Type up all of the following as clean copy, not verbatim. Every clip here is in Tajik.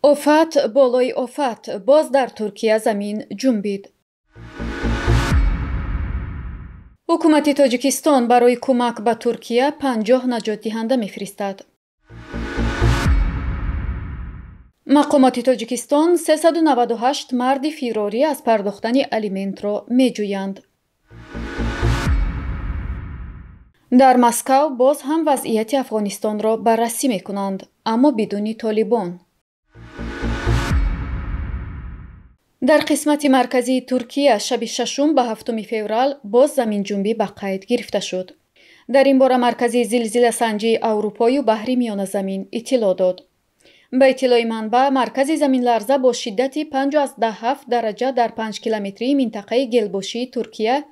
Офат болои офат, боз дар Туркия замин ҷунбид. Ҳукумати Тоҷикистон барои кӯмак ба Туркия 50 наҷотдиҳанда мефиристад. Мақомоти Тоҷикистон 398 марди фирорӣ аз пардохтани алиментро меҷӯянд. Дар Москав боз ҳам вазъияти Афғонистонро баррасӣ мекунанд, аммо бидуни Толибон. Дар қисмати марказии Туркия шаби 6 ба 7 феврал боз заминҷунбӣ ба қайд гирифта шуд. Дар ин бора Маркази зилзиласанҷии Аврупою баҳри Миёназамин иттилоъ дод. Ба иттилои манбаъ, маркази заминларза бо шиддати 5,7 дараҷа дар 5 километрии минтақаи Гелбошии Туркия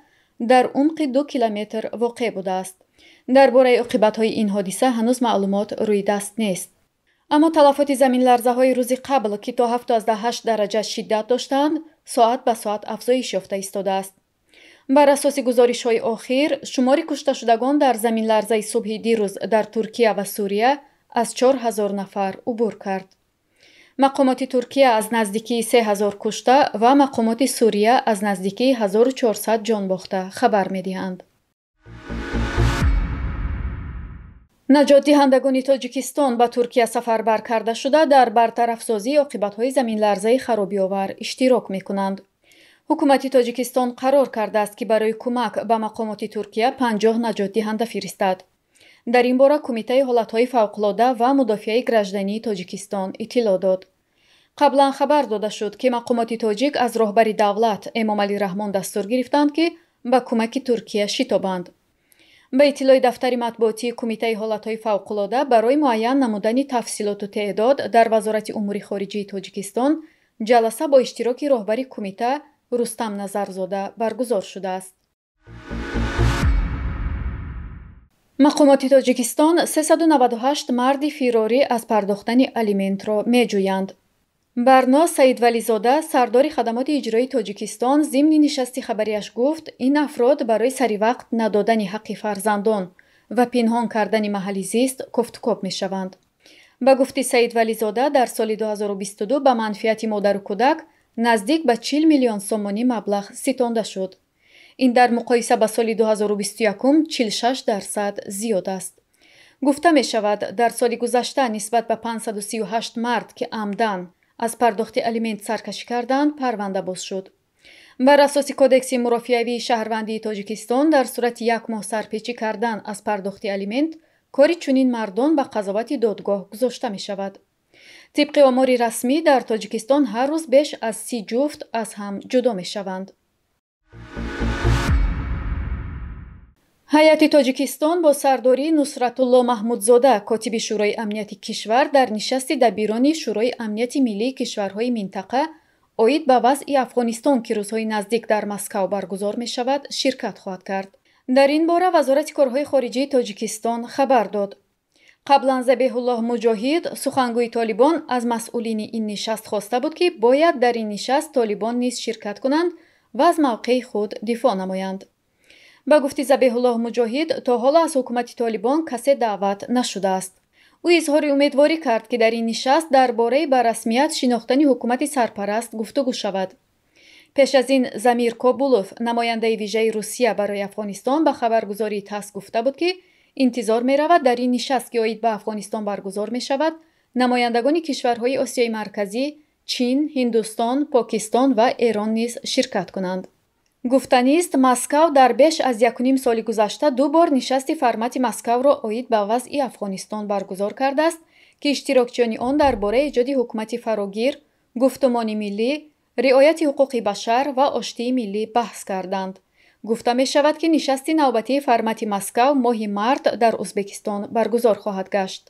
дар умқи 2 километр воқеъ будааст. Дар бораи оқибатҳои ин ҳодиса ҳанӯз маълумот рӯи даст нест. Аммо талафоти заминларзаҳои рӯзи қабл, ки то 7,8 дараҷа шиддат доштанд, соат ба соат афзоиш ёфта истодааст. Бар асоси гузоришҳои охир, шумори кушташудагон дар заминларзаи субҳи дирӯз дар Туркия ва Сурия аз 4000 нафар убур кард. Мақомоти Туркия аз наздикии 3000 кушта ва мақомоти Сурия аз наздикии 1400 ҷонбохта хабар медиҳанд. Наҷотдиҳандагони Тоҷикистон ба Туркия сафарбар карда шуда, дар бартарафсозии оқибатҳои заминларзаи харобиовар иштирок мекунанд. Ҳукумати Тоҷикистон қарор кардааст, ки барои кӯмак ба мақомоти Туркия 50 наҷотдиҳанда фиристад. Дар ин бора Кумитаи ҳолатҳои фавқулода ва мудофиаи граждании Тоҷикистон иттилоъ дод. Қаблан хабар дода шуд, ки мақомоти тоҷик аз роҳбари давлат Эмомалӣ Раҳмон дастур гирифтанд, ки ба кӯмаки Туркия шитобанд. Ба иттилои дафтари матбуотии Кумитаи ҳолатҳои фавқулода, барои муайян намудани тафсилоту теъдод дар Вазорати умури хориҷии Тоҷикистон ҷаласа бо иштироки роҳбари кумита Рустам Назарзода баргузор шудааст. Мақомоти Тоҷикистон 398 марди фирорӣ аз пардохтани алиментро меҷӯянд. Барно Саидвализода, сардори хадамоти иҷроии Тоҷикистон, зимни нишасти хабарияш гуфт, ин афрод барои саривақт надодани ҳаққи фарзандон ва пинҳон кардани маҳалли зист кофтукоб мешаванд. Ба гуфти Саидвализода, дар соли 2022 ба манфиати модару кӯдак наздик ба 40 миллион сомонӣ маблағ ситонда шуд. Ин дар муқоиса ба соли 2021 46% зиёд аст. Гуфта мешавад, дар соли гузашта нисбат ба 538 мард, ки амдан аз пардохти алимент саркашӣ карданд, парванда боз шуд. Бар асоси Кодекси мурофиавии шаҳрвандии Тоҷикистон, дар сурати як моҳ сарпечӣ кардан аз пардохти алимент, кори чунин мардон ба қазовати додгоҳ гузошта мешавад. Тибқи омори расмӣ, дар Тоҷикистон ҳар рӯз беш аз 30 ҷуфт аз ҳам ҷудо мешаванд. Ҳайати Тоҷикистон бо сардории Нусратулло Маҳмудзода, котиби Шӯрои амнияти кишвар, дар нишасти дабирони Шӯрои амнияти миллии кишварҳои минтақа оид ба вазъи Афғонистон, ки рӯзҳои наздик дар Москав баргузор мешавад, ширкат хоҳад кард. Дар ин бора Вазорати корҳои хориҷии Тоҷикистон хабар дод. Қаблан Забеҳуллоҳ Муҷоҳид, сухангӯи Толибон, аз масъулини ин нишаст хоста буд, ки бояд дар ин нишаст Толибон низ ширкат кунанд ва аз мавқеи худ дифоъ намоянд. Ба гуфти Забеҳуллоҳ Муҷоҳид, то ҳоло аз ҳукумати Толибон касе даъват нашудааст. Ӯ изҳори умедворӣ кард, ки дар ин нишаст дар бораи ба расмият шинохтани ҳукумати сарпараст гуфтугӯ шавад. Пеш аз ин Замир Кобулов, намояндаи вижаи Русия барои Афғонистон, ба хабаргузории ТАСС гуфта буд, ки интизор меравад дар ин нишаст, ки оид ба Афғонистон баргузор мешавад, намояндагони кишварҳои Осиёи Марказӣ, Чин, Ҳиндустон, Покистон ва Эрон низ ширкат кунанд. Гуфтанист, Москав дар беш аз 1,5 соли гузашта ду бор нишасти формати Москавро оид ба вазъи Афғонистон баргузор кардааст, ки иштирокчиёни он дар бораи эҷоди ҳукумати фарогир, гуфтумони миллӣ, риояти ҳуқуқи башар ва оштии миллӣ баҳс карданд. Гуфта мешавад, ки нишасти навбатии формати Москав моҳи март дар Ӯзбекистон баргузор хоҳад гашт.